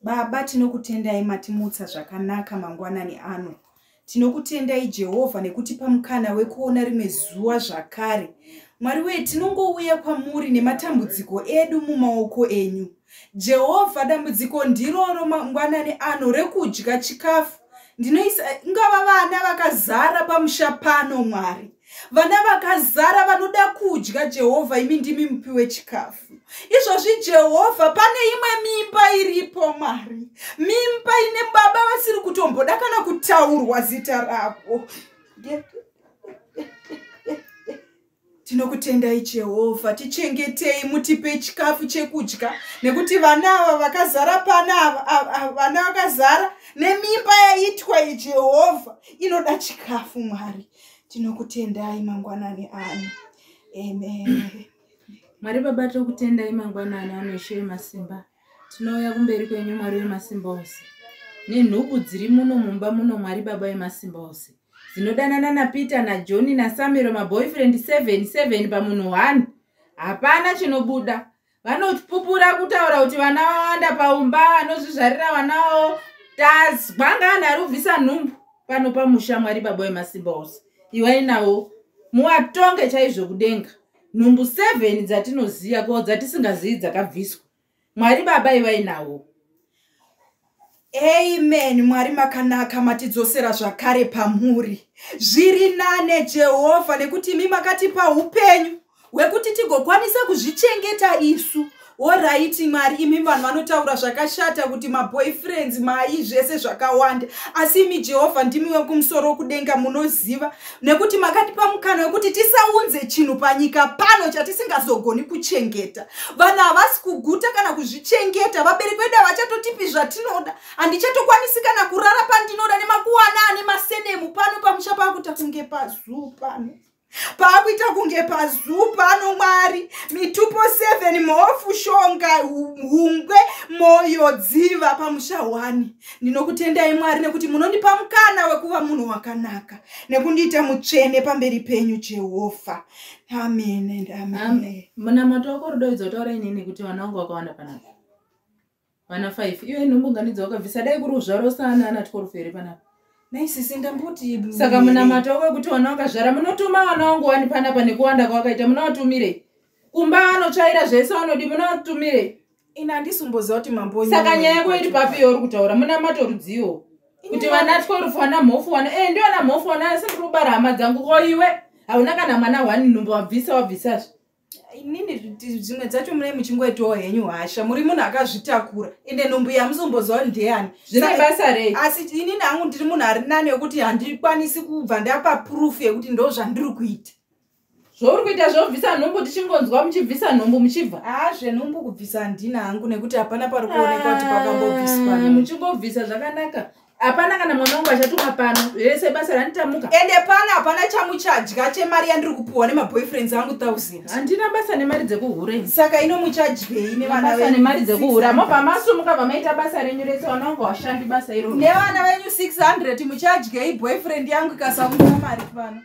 Baba, tinokutendai matimutsa zvakanaka mangwanani ano. Tinokutendai Jehovha nekutipa mukana wekuona rimwe zuva zvakare. Mwari wee, tinongouya kwamuri nematambudziko edu mumaoko enyu. Jehovha, dambudziko ndiroro mangwanani ano rekudya chikafu. Ndinoisa ingava vana vakazara pamusha pano, Mwari. Vana vakazara vanoda kudya, Jehovha, imi ndimi mupi wechikafu. Izvozvi Jehovha, pane imwe mimba iripo, Mwari. Mimba ine baba vasiri kutomboda kana kutaurwa zita ravo. Tinokutendai Jehovha, tichengetei, mutipe chikafu chekudya, nekuti vana ava vakazara pana ava, vana vakazara nemimba yaitwa iJehovha inoda chikafu, Mwari. Tinokutendai mangwanani ano. Amen. Mwari Baba, tokutendai mangwanani ano, Ishe wemasimba. Tinouya kumberi kwenyu, Mwari wemasimba ose, nenhubu dziri muno mumba muno, Mwari Baba wemasimba ose, dzinodanana naPeter naJohn naSamiro, maboyfriend 7 7 pamunhu 1. Hapana chinobuda. Vanopupura kutaura kuti vana vawanda paumba, vanozvizvarira vana vavo. Tazwa ngaanhu ari kubvisa nhumbu pano pamusha. Mwari Baba wemasimba ose, iwai nawo, muwatonge chaizvo kudenga. Nhumbu 7 dzatinoziva, ko dzatisingazivi dzakabviswa, Mwari Baba, iwai nawo. Amen. Mwari makanaka, matidzosera zvakare pamuri. Zviri nane Jehovha, nekuti imi makatipa upenyu hwekuti tigokwanisa kuzvichengeta isu. Alright Mwari, imi vanhu vanotaura zvakashata kuti maboyfriends, mai, zvese zvakawanda, asi imi Jehovha ndimi wekumusoro kudenga, munoziva, nekuti makatipa mukana wekuti tisaunze chinhu panyika pano chatisingazogoni kuchengeta. Vanhu havasi kuguta kana kuzvichengeta. Vabereki vedu havachatotipi zvatinoda. Handichatokwanisi kana kurara pandinoda nemakuwana ane masenemu pano pamusha. Pakuita kunge pazuu pano, paakuita kunge pazuu pano, Mwari. Mitupo 7, Mhofu, Shonga, Hungwe, Moyo, Dziva, pamusha 1. Ndinokutendai Mwari nekuti munondipa mukana wekuva munhu wakanaka nekundiita mutsvene pamberi penyu, Jehovha. Amen and amen. Munamato wako rudoidza kutaura inini kuti vana vangu vakawanda panapa, vana 5. Iwe nhumbu ngani dzawakabvisa? Dai kuri uzvaro sana ana 12 here panapa? Naisisi ndamboti Saka munamato wako wekuti vana wakazvara, munotuma vana vangu wani panapa nekuwanda kwawakaita, munavatumire kumba vanotsvaira zvese vanodi, munavatumire? Ina handisumboziva kuti mambo. Saka nyaya yako iri papi yauri kutaura? Munamato rudziwo kuti vana 12, vana Mhofu, vana ndiyo vana Mhofu, vana, asi ndiri kubara hama dzangu. Ko iwe hauna kana mwana one, nhumbu wabvisa, wabvisazve. Inini dzimwe dzacho munei muchingoitawo henyu hasha. Muri munhu akazvitakura, ende nhumbu yamusomboziva ndeyani. Zvine basa rei? Asi inini hangu ndiri munhu ari nani wekuti handikwanisi kubva ndapa proof yekuti ndo zvandiri kuita. Zvauri kuita zvobvisa nhumbu, tichingonzwa muchibvisa nhumbu muchibva. Haa, zvenhumbu kubvisa handina hangu, nekuti hapana pari kuonekwa kuti pakambobviswa. Ah, muchingobvisa zvakanaka. Hapana kana mwana wangu achatuma pano rese basa randitamuka. Ende pano hapana chamuchadya chemari yandiri kupuhwa nemaboyfriends angu 1000. Handina basa nemari dzekuhure. Saka ino muchadyei nevana? Basa nemari dzekuhura. Mobva masumuka, bva maita basa renyu rese. Vana vangu hawashandi basa iroro. Nevana venyu 600 muchadyei, boyfriend yangu ikasaunza mari pano?